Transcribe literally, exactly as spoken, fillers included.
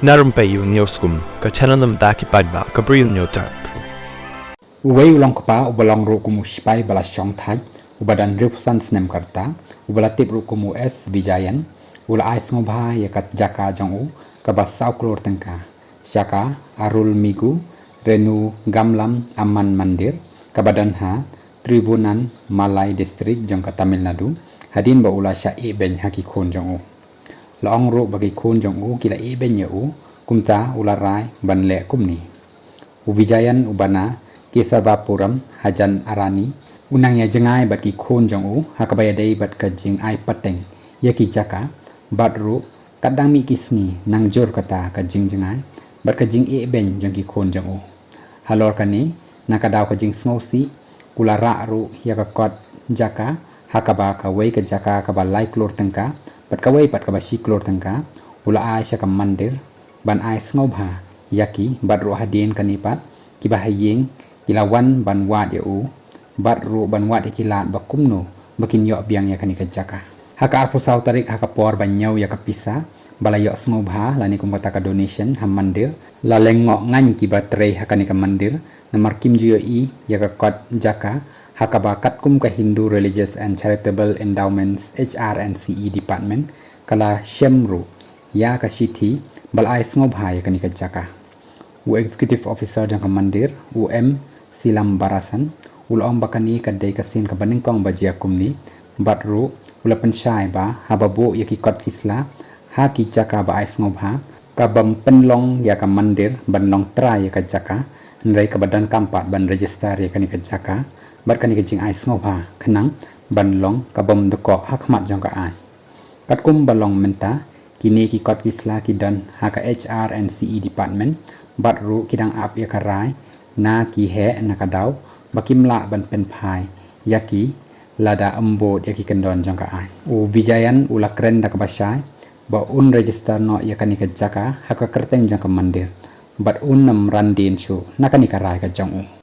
Na rympei u News Kum, ka channel na bynta ki paidbah ka Bri u Hynñiewtrep. Uwei u long kpa uba long ruh kum u sipai ba la shong thait, uba don hynriewphew san snem ka rta, uba la tip ruh kum u S Vijayan, u la ai sngewbha ïa ka jaka jong u kaba saw klur tyngka sha ka Arulmigu Renu Gamlam Amman Mandir, kaba don ha Tribhuvannamalai District jong ka Tamil Nadu, hadien ba u la shah ïehbeiñ ha ki khun jong u. La ong ruh ba ki khun jong u ki la ïehbeiñ ïa u, kumta u la rai ban leh kumne. U Vijayan uba na Kesavapuram hajan Arani, u nang ïa jngai bad ki khun jong u ha kaba ïadei bad ka jingai pateng ïa ki jaka, bad ruh katba dang mih ki sngi nang jur kata ka jingjngai bad ka jingïehbeiñ jong ki khun jong u. Halor kane, na ka daw ka jingsngewsih, u la rah ruh ïa ka kot jaka ha kaba kawei ka jaka kaba lai klur tyngka bad kawei pat kaba shi klur tyngka u la ai sha ka mandir ban ai sngewbha ïa ki, bad ruh hadien kane pat kiba ha ïing ki la wan ban wad ïa u, bad ruh ban wad ïa ki lad ba kumno ba kin ïoh biang ïa kane ka jaka. Ha ka arphew saw tarik, ha ka por ba ñiew ïa ka pisa ba la ïoh sngewbha lane kum kata ka donation ha mandir, la lyngngoh ngan kiba trei ha kane ka mandir, namar kim ju ïohi ïa ka kot jaka ha kaba katkum ka Hindu Religious and Charitable Endowments, H R and C E Department ka la shem ruh ïa ka shithi ba la ai sngewbha ïa kane ka jaka. U Executive Officer jong ka mandir, u M Silambarasan, u la ong ba kane ka dei ka sien kaba nyngkong ba jia kumne, bad ruh u la pynshai ba haba buh ïa ki kot ki sla ha ki jaka ba ai sngewbha, ka bym pynlong ïa ka mandir ban long trai ïa ka jaka, hynrei kaba donkam pat ban register ïa kane ka jaka bad kane ka jingai sngewbha, khnang ban long ka bym dkoh ha khmat jong ka aiñ. Katkum ba long mynta, kine ki kot ki sla ki don ha ka H R and C E Department, bad ruh ki dang ap ïa ka rai na ki heh na ka daw ba kim lah ban pynphai ïa ki lada ym bud ïa ki kyndon jong ka aiñ. U Vijayan u la kren da kaba shai ba un register noh ïa kane ka jaka ha ka kyrteng jong ka mandir, bad un ym ran dien shuh na kane ka rai ka jong u.